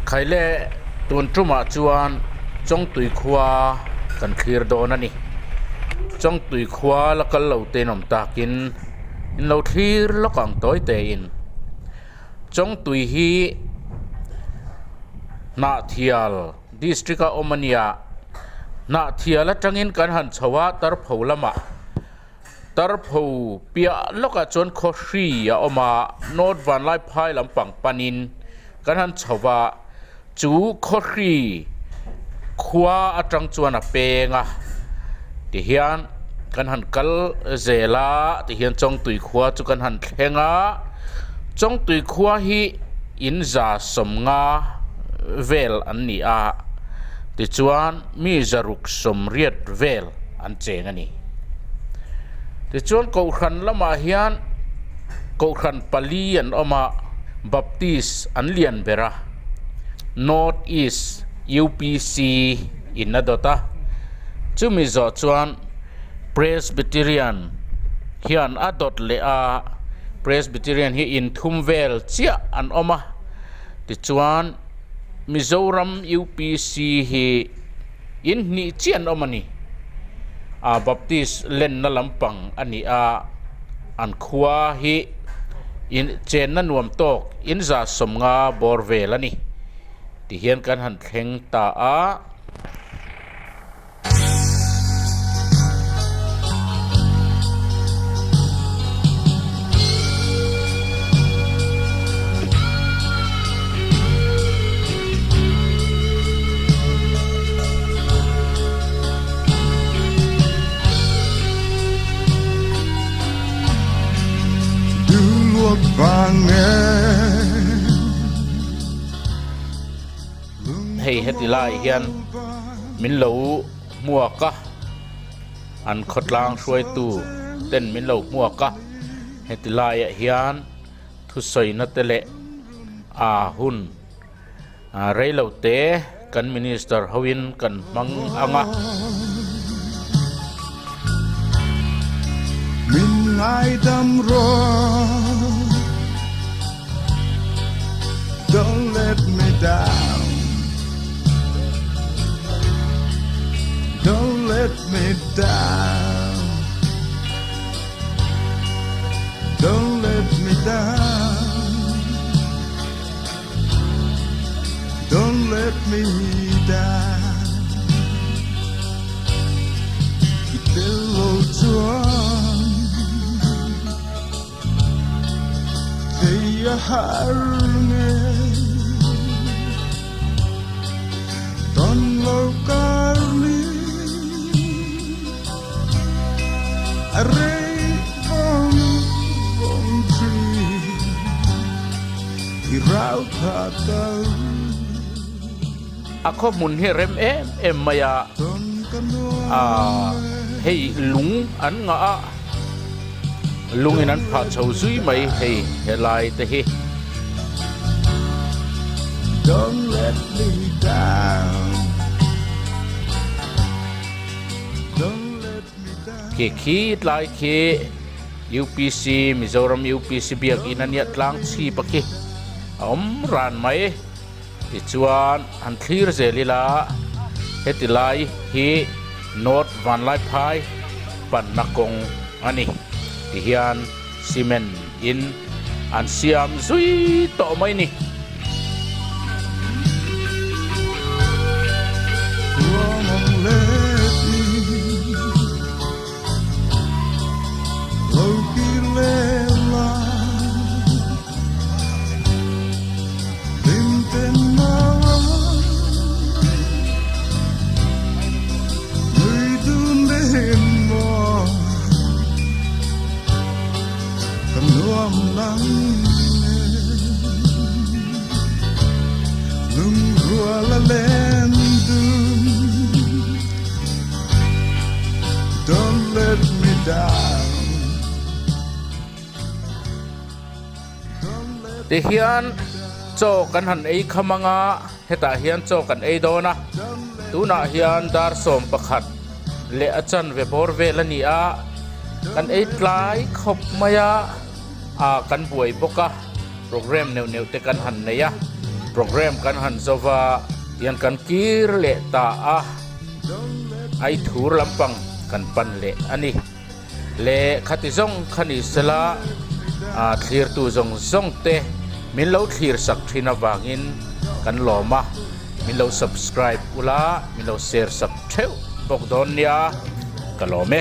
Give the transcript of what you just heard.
Khaile tun tumah chuan Chawngtui khua kan thlir dawn a ni. Chawngtui khua la kal lo te in awm takin in lo thlir lawk ang tawi tein. Chawngtui hi Hnahthial district a awm a nia. Hnahthial atangin kan han chho a Tarpho lamah. Tarpho piah lawkah chuan khaw hri a awm a, North Vanlaiphai lampang panin kan han chho va, chu khaw hri khua atang chuan a peng a, tihian kan han kal zel a, tihian Chawngtui khua chu kan han thleng a, Chawngtui khua hi in za sawmnga vel an ni a, tichuan mi zaruk sawmriat vel an cheng a ni. Tichuan Kohhran lamah hian Kohhran pali an awm a, Baptist an lian ber a, North East UPC in a dawt a, chumi zawh chuan Presbyterian hian a dawt leh a, Presbyterian hi inthum vel chiah an awm a, tichuan Mizoram UPC hi. In hnih chiah an awm a ni. Ah Baptist lenna lampang a ni a, an khua hi in chenna nuam tawk in za sawmnga bawr vel a ni. Tihian kan han thleng ta a. Hei heti lai hian min lo hmuak a an khawtlang hruaitu ten min lo hmuak a heti laiah hian thusawina te leh aa hun. Reilo te kan minister hoin kan hmang ang a. Min ngaidam rawh Don't let me down Don't let me down Don't let me down Don't let me down I tel lo chuan Thei a har nge Ton lo kar ni A rei vawng vawng thin A khaw hmun hi rem em em mai a, aaa hei lung an ngah a, lungin an phah chho zui mai hei helai te hi. Khi khi tlai khi. UPC Mizoram UPC biakinn a nia tlang chhip a khi a awm ran mai tichuan han thlir zel ila heti lai hi North Vanlaiphai panna kawng a ni tihian cement in an siam zui tawh mai ni. Don't let me down Tihian chaw kan han ei kham anga hetah hian chaw kan ei dawn a tunah hian dar 11 leh a chanve bawr vel a ni a kan ei tlai khawp mai a ah kan buai bawk a program neuh neuh te kan han nei a. Program kan han zo va, tiang kan kir leh ta a, Aithur lampang kan pan leh a ni. Le khati zawng kha ni sela, thlirtu zawng zawng te min lo thlir sak thin avangin kan lawm a, min lo subscribe ula, min lo share sak theuh bawk dawn nia, ka lawm e.